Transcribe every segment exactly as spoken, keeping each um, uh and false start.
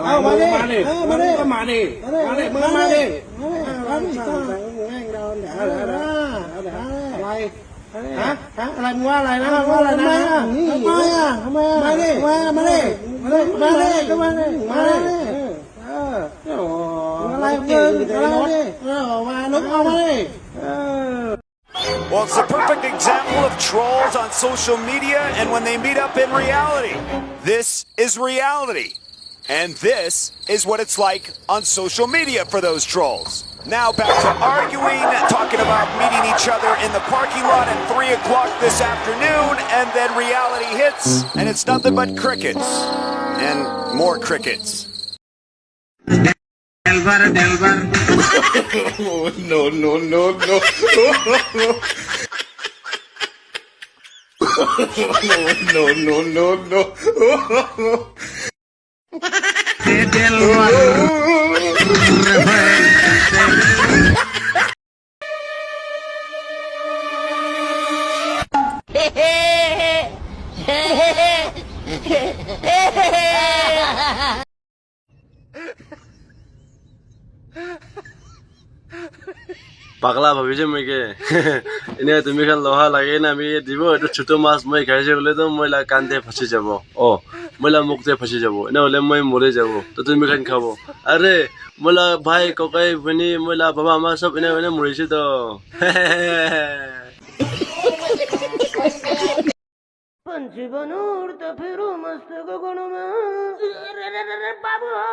เอามาดิ เอามาดิ เอามาดิ เอามาดิ เอามาดิ เอามาดิ เอามาดิ อะไร ฮะ ฮะ อะไร มึงว่าอะไรนะ มึงว่าอะไรนะ ทำไมอ่ะ ทำไมอ่ะ มาดิ มา มาดิ มาดิ มาดิ มาดิ มาดิ เออ โอ้โห อะไร มึง อะไร อะไร เออ มา ลุก เอามาดิ เออ Well, it's a perfect example of trolls on social media and when they meet up in reality. This is reality. And this is what it's like on social media for those trolls. Now back to arguing, talking about meeting each other in the parking lot at three o'clock this afternoon, and then reality hits, and it's nothing but crickets. And more crickets. Delbar, Delbar. No, no, no, no. No, no, no, no. Delbar. পাগলা ভাবিছে মই কে এনে তুমি খান লোহা লাগে না আমি দিব এইটো ছোট মাছ মই খাইছে বুলে তো মই লা কান্দে ফাঁচি যাব অ মই লা মুখতে ফাঁচি যাব এনে হলে মই মৰি যাব তো তুমি খান খাব আৰে মই লা ভাই ককাই ভনী মই লা বাবা মা সব এনে এনে মৰিছে তো पंछी बनूर तो फिरू मस्त गगन में। अरे, अरे, अरे, अरे, बाबू हो।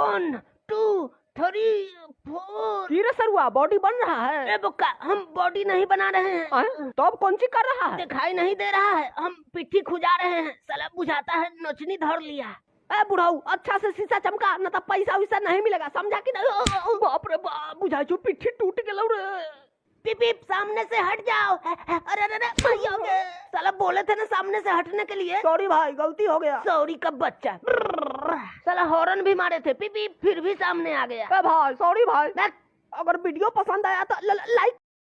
One, two, three, four। हीरा सरुआ बॉडी बन रहा है। ए बुक्का, हम बॉडी नहीं बना रहे हैं। हैं? तो अब कौन सी कर रहा है? दिखाई नहीं दे रहा है, हम पिट्ठी खुजा रहे हैं। साला बुझाता है नोचनी धर लिया। ए बुढ़ऊ, अच्छा से शीशा चमका, न तो पैसा वैसा नहीं मिलेगा, समझा कि नहीं? बाप रे बाप, बुझाई छु पिट्ठी टूट गेलो रे। पिप पिप, सामने से हट जाओ। अरे अरे अरे, भैया के। साला बोले थे ना सामने से हटने के लिए। सॉरी भाई, गलती हो गया। सॉरी का बच्चा। साला हॉर्न भी मारे थे पिप पिप, फिर भी सामने आ गया। ए भाई, सॉरी भाई। बैक। अगर वीडियो पसंद आया तो ल- ल- लाइक